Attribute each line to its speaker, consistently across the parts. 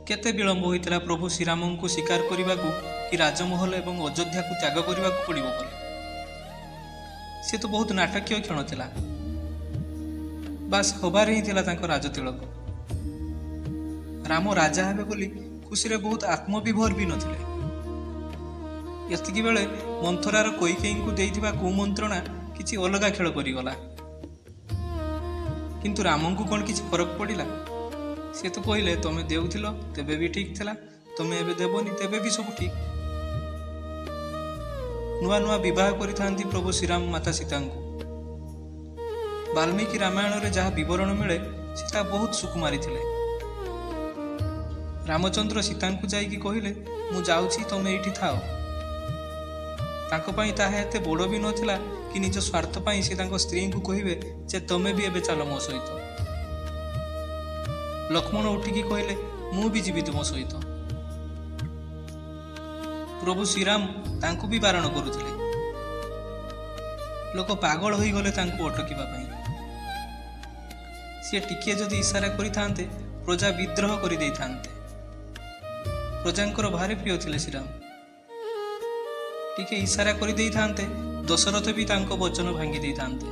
Speaker 1: କେତେ ବିଳମ୍ବ ହୋଇଥିଲା ପ୍ରଭୁ ଶ୍ରୀରାମଙ୍କୁ ସ୍ୱୀକାର କରିବାକୁ କି ରାଜମହଲ ଏବଂ ଅଯୋଧ୍ୟାକୁ ତ୍ୟାଗ କରିବାକୁ ପଡ଼ିବ ବୋଲି। ସେ ତ ବହୁତ ନାଟକୀୟ କ୍ଷଣ ଥିଲା। ବାସ୍, ହବାରେ ହିଁ ଥିଲା ତାଙ୍କ ରାଜତିଳକ। ରାମ ରାଜା ହେବେ ବୋଲି ଖୁସିରେ ବହୁତ ଆତ୍ମବିଭୋର ବି ନଥିଲେ। ଏତିକି ବେଳେ ମନ୍ଥରାର କୈକେୟୀଙ୍କୁ ଦେଇଥିବା କୁମନ୍ତ୍ରଣା କିଛି ଅଲଗା ଖେଳ କରିଗଲା। କିନ୍ତୁ ରାମଙ୍କୁ କ'ଣ କିଛି ଫରକ ପଡ଼ିଲା? ସେ ତ କହିଲେ, ତମେ ଦେଉଥିଲ ତେବେ ବି ଠିକ୍ ଥିଲା, ତମେ ଏବେ ଦେବନି ତେବେ ବି ସବୁ ଠିକ୍। ନୂଆ ନୂଆ ବିବାହ କରିଥାନ୍ତି ପ୍ରଭୁ ଶ୍ରୀରାମ ମାତା ସୀତାଙ୍କୁ। ବାଲ୍ମୀକି ରାମାୟଣରେ ଯାହା ବିବରଣ ମିଳେ, ସୀତା ବହୁତ ସୁକୁମାରୀ ଥିଲେ। ରାମଚନ୍ଦ୍ର ସୀତାଙ୍କୁ ଯାଇକି କହିଲେ, ମୁଁ ଯାଉଛି, ତମେ ଏଇଠି ଥାଅ। ତାଙ୍କ ପାଇଁ ତାହା ଏତେ ବଡ଼ ବି ନଥିଲା କି ନିଜ ସ୍ୱାର୍ଥ ପାଇଁ ସେ ତାଙ୍କ ସ୍ତ୍ରୀଙ୍କୁ କହିବେ ଯେ ତମେ ବି ଏବେ ଚାଲ ମୋ ସହିତ। ଲକ୍ଷ୍ମଣ ଉଠିକି କହିଲେ, ମୁଁ ବି ଯିବି ତୁମ ସହିତ। ପ୍ରଭୁ ଶ୍ରୀରାମ ତାଙ୍କୁ ବି ବାରଣ କରୁଥିଲେ। ଲୋକ ପାଗଳ ହୋଇଗଲେ ତାଙ୍କୁ ଅଟକିବା ପାଇଁ। ସିଏ ଟିକିଏ ଯଦି ଇସାରା କରିଥାନ୍ତେ, ପ୍ରଜା ବିଦ୍ରୋହ କରିଦେଇଥାନ୍ତେ। ପ୍ରଜାଙ୍କର ଭାରି ପ୍ରିୟ ଥିଲେ ଶ୍ରୀରାମ। ଟିକେ ଇସାରା କରିଦେଇଥାନ୍ତେ, ଦଶରଥ ବି ତାଙ୍କ ବଚନ ଭାଙ୍ଗି ଦେଇଥାନ୍ତେ।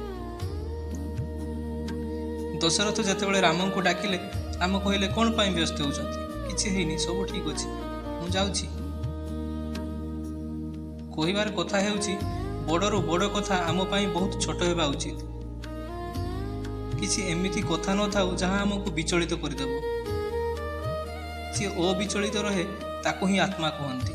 Speaker 1: ଦଶରଥ ଯେତେବେଳେ ରାମଙ୍କୁ ଡାକିଲେ, ରାମ କହିଲେ, କ'ଣ ପାଇଁ ବ୍ୟସ୍ତ ହେଉଛନ୍ତି? କିଛି ହେଇନି, ସବୁ ଠିକ୍ ଅଛି, ମୁଁ ଯାଉଛି। କହିବାର କଥା ହେଉଛି, ବଡ଼ରୁ ବଡ଼ କଥା ଆମ ପାଇଁ ବହୁତ ଛୋଟ ହେବା ଉଚିତ। କିଛି ଏମିତି କଥା ନଥାଉ ଯାହା ଆମକୁ ବିଚଳିତ କରିଦେବ। ଯିଏ ଅବିଚଳିତ ରହେ, ତାକୁ ହିଁ ଆତ୍ମା କୁହନ୍ତି।